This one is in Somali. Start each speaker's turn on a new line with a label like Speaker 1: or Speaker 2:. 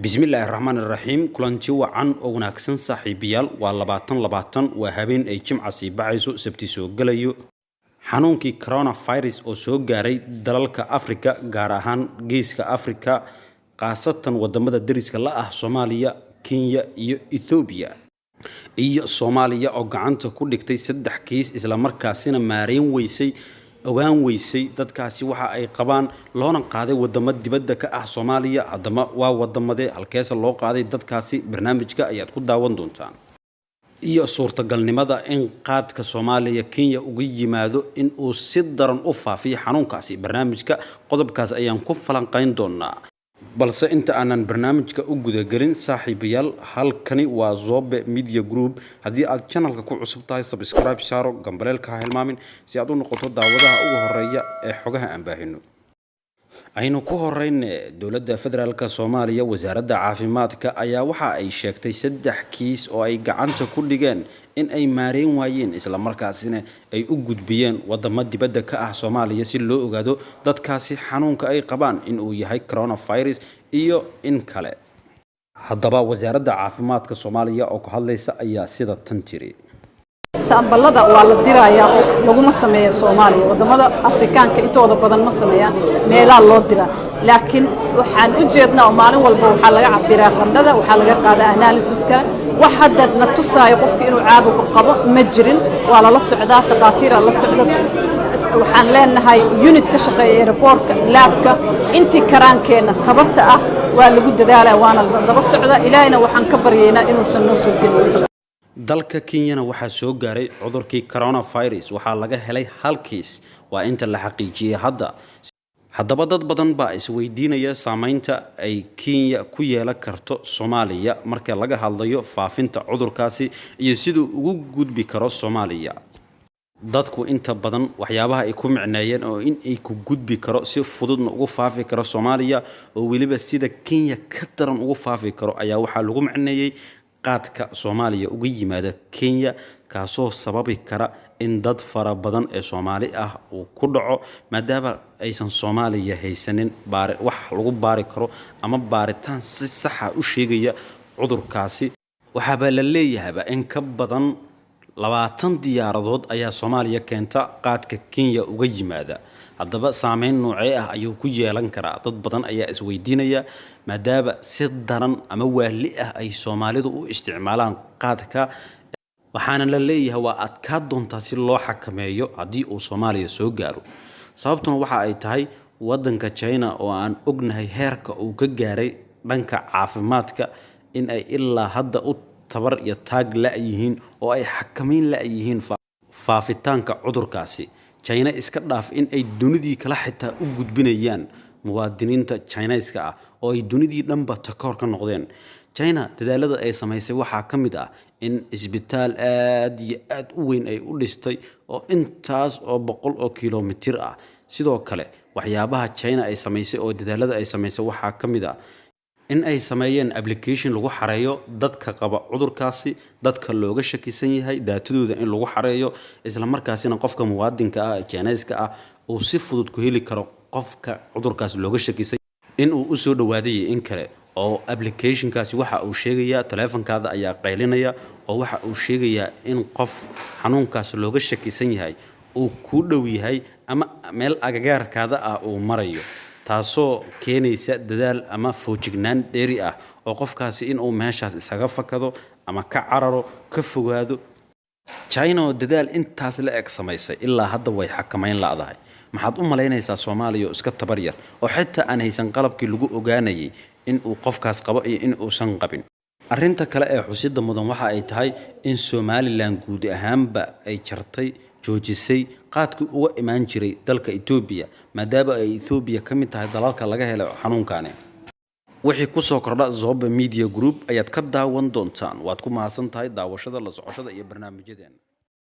Speaker 1: Bismillaahi raxmaan iraxiim. Kulanti wacan oo wanaagsan, saaxiibayaal. Waa 2020, waa habeen ay Jimca sii baxayso, Sabti soo gelayo. Xanuunkii coronavirus oo soo gaaray dalalka Afrika, gaar ahaan Geeska Afrika, khaasatan wadamada deriska la ah Soomaaliya, Kenya iyo Ethoobiya, iyo Soomaaliya oo gacanta ku dhigtay saddex kiis, islamarkaasina maareyn weysay, ogaan weysay dadkaasi waxa ay qabaan, loona qaaday wadamo dibadda ka ah Soomaaliya. Haddaba waa wadamadee? Halkeese loo qaaday dadkaasi? Barnaamijka ayaad ku daawan doontaan. Iyo suurtagalnimada in qaadka Soomaaliya Kenya uga yimaado in uu si daran u faafiyo xanuunkaasi. Barnaamijka qodobkaas ayaan ku falanqayn doonaa. Balse inta aanan barnaamijka u gudagelin, saaxiibayaal, halkani waa Zobe Media Group. Haddii aad channelka ku cusub tahay, subscribe saaro, gambaleelka ha hilmaamin, si aad u noqoto daawadaha ugu horeeya ee xogaha aan baahino. Aynu ku horeyne, dowladda federaalka Soomaaliya, wasaaradda caafimaadka ayaa waxa ay sheegtay saddex kiis oo ay gacanta ku dhigeen in ay maareyn waayeen, islamarkaasina ay u gudbiyeen wadamo dibadda ka ah Soomaaliya, si loo ogaado dadkaasi xanuunka ay qabaan in uu yahay coronavirus iyo in kale. Haddaba wasaaradda caafimaadka Soomaaliya oo ku hadlaysa ayaa sida tan tiri.
Speaker 2: Sample-ada waa la dirayaa oo laguma sameeya Soomaaliya. Waddamada Afrikaanka intooda badan ma sameeyaan, meelaa loo diraa. Laakiin waxaan u jeednaa oo maalin walba waxaa laga cabiraa qandhada, waxaa laga qaadaa analysis kale. Wax hadda na tusaayo qofka inuu caabuq qabo ma jirin. Waa lala socdaa, takhaatiiraa la socda. Waxaan leenahay unit ka shaqeeya airportka, lab-ka. Intii karaankeenna tabarta ah waa lagu dadaalaa, waana la daba socdaa. Ilaahayna waxaan ka baryaynaa inuusan noo soo gelin.
Speaker 1: Dalka Kenyana waxaa soo gaaray cudurkii coronavirus. Waxaa laga helay hal kiis, waa inta la xaqiijiyey hadda. Haddaba dad badan baa isweydiinaya saameynta ay Kenya ku yeelan karto Soomaaliya marka laga hadlayo faafinta cudurkaasi iyo siduu ugu gudbi karo Soomaaliya. Dadku inta badan waxyaabaha ay ku micneeyeen oo in ay ku gudbi karo, si fududna ugu faafi karo Soomaaliya, oo weliba sida Kenya ka daran ugu faafi karo, ayaa waxaa lagu micneeyey qaadka Soomaaliya uga yimaada Kenya, kaasoo sababi kara in dad fara badan ee Soomaali ah uu ku dhaco, maadaama aysan Soomaaliya haysanin baari wax lagu baari karo ama baaritaan si saxa u sheegaya cudurkaasi. Waxaaba la leeyahayba in ka badan 20 diyaaradood ayaa Soomaaliya keenta qaadka Kenya uga yimaada. Haddaba saameyn noocee ah ayuu ku yeelan karaa? Dad badan ayaa isweydiinaya, maadaama si daran ama waali ah ay Soomaalidu u isticmaalaan qaadka. Waxaana la leeyahay waa adkaa doontaa si loo xakameeyo haddii uu Soomaaliya soo gaaro. Sababtuna waxa ay tahay wadanka China, oo aan ognahay heerka uu ka gaaray dhanka caafimaadka, in ay ilaa hadda u tabar iyo taag la-yihiin oo ay xakameyn la-yihiin faafitaanka cudurkaasi. China iska dhaaf in ay dunidii kala xitaa u gudbinayaan muwaadiniinta Chinaiska ah, oo ay dunidii dhanba takoor ka noqdeen. China dadaalada ay samaysay waxaa ka mid ah in isbitaal aad iyo aad u weyn ay u dhistay, oo intaas oo boqol oo kilomitir ah. Sidoo kale waxyaabaha China ay samaysay oo dadaalada ay samaysay waxaa ka mid ah in ay sameeyeen application lagu xareeyo dadka qaba cudurkaasi, dadka looga shakisan yahay, data-dooda in lagu xareeyo, isla markaasina qofka muwaadinka ah ee Chinaiska ah uu si fudud ku heli karo qofka cudurkaas looga shakisan in uu usoo dhawaaday in kale. Oo applicationkaasi waxa uu sheegayaa, taleefankaada ayaa qaylinaya oo waxa uu sheegayaa in qof xanuunkaas looga shakisan yahay uu kuu dhow yahay ama meel agagaarkaada ah uu marayo, taasoo keenaysa dadaal ama foojignaan dheeri ah oo qofkaasi inuu meeshaas isaga fakado ama ka cararo, ka fogaado. China oo dadaal intaas la eg samaysay ilaa hadda way xakamayn la'dahay. Maxaad u malaynaysaa Soomaaliya oo iska tabar yar, oo xitaa aan haysan qalabkii lagu ogaanayay in uu qofkaas qabo iyo in uusan qabin? Arrinta kale ee xusida mudan waxa ay tahay in Somaliland guud ahaanba ay jartay, joojisay qaadkii uga imaan jiray dalka Etoobiya, maadaama ay Etoobiya ka mid tahay dalalka laga helay xanuunkani. Wixii kusoo kordha, Zoba Media Group ayaad ka daawan doontaan. Waad ku mahadsan tahay daawashada, la socoshada iyo barnaamijyadeena.